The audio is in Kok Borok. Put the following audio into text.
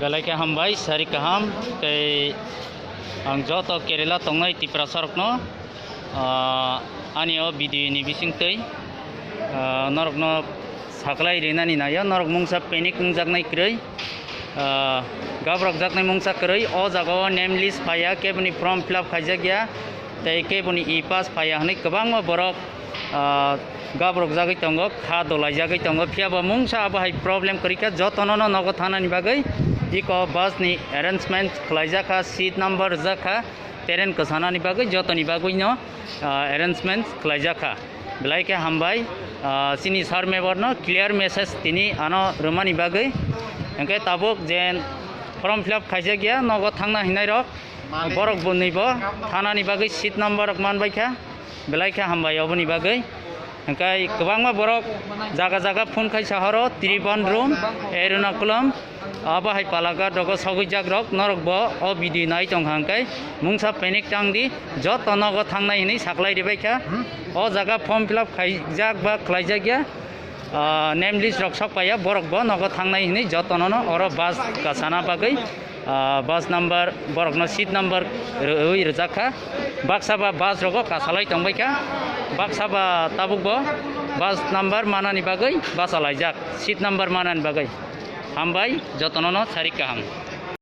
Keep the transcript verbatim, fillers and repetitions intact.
Belai khe hambai, sari kaham. Tei ang joto Kerala tongnai Tiprasarokno, ah, ani o video ni bisingtwi, ah, norokno saklai rinani naio, norok mungsa panic wngjaknai kwrwi, ah, gabrokjaknai mungsa kwrwi. O jaga o name list phaiya, keboni form fill up khaijakya, tei keboni e-pass phaiya hwnwi kwbangma borok, ah, gabrokjagwi tongo, kha dolaijagwi tongo. Phiya bo mungsa abo hai problem kwrwi kha, jotono no nogo thanani bagwi eko bus ni arrangement khlaijak kha, seat number rijak kha, train kwsanani bagwi jotoni bagwi no, ah, arrangement khlaijak kha. Belai khe hambai, ah, chini sir member no clear message tini ano rwmani bagwi. Hwnkhe tabuk je form fill up khaijakya, nogo thangna hinai rok, borok bwnwi bo thanani bagwi seat number rok manbai kha. Belai khe hambai oboni bagwi. Hwnkhe kwbangma borok jaga jaga phone khai sahoro, Tribandrum, Ernakulam, abo hai Palakkad rogo sogwi jak rok, norok bo o video nai tong kha hwnkhe mungsa panic tang di, joto nogo thangnai hinwi saklai ribai kha. O jaga form fill up khaijak ba khlaijakya, ah, name list rok sok paiya, borok bo nogo thangnai hinwi jotono no oro bus kasana bagwi, ah, bus number, borokno seat number rwui rijak kha. Baksa ba bus rogo kasalai tongbai kha, baksa ba tabuk bo bus number manani bagwi bachalaijak, seat number manani bagwi. Hambai, jotono no sarik kaham.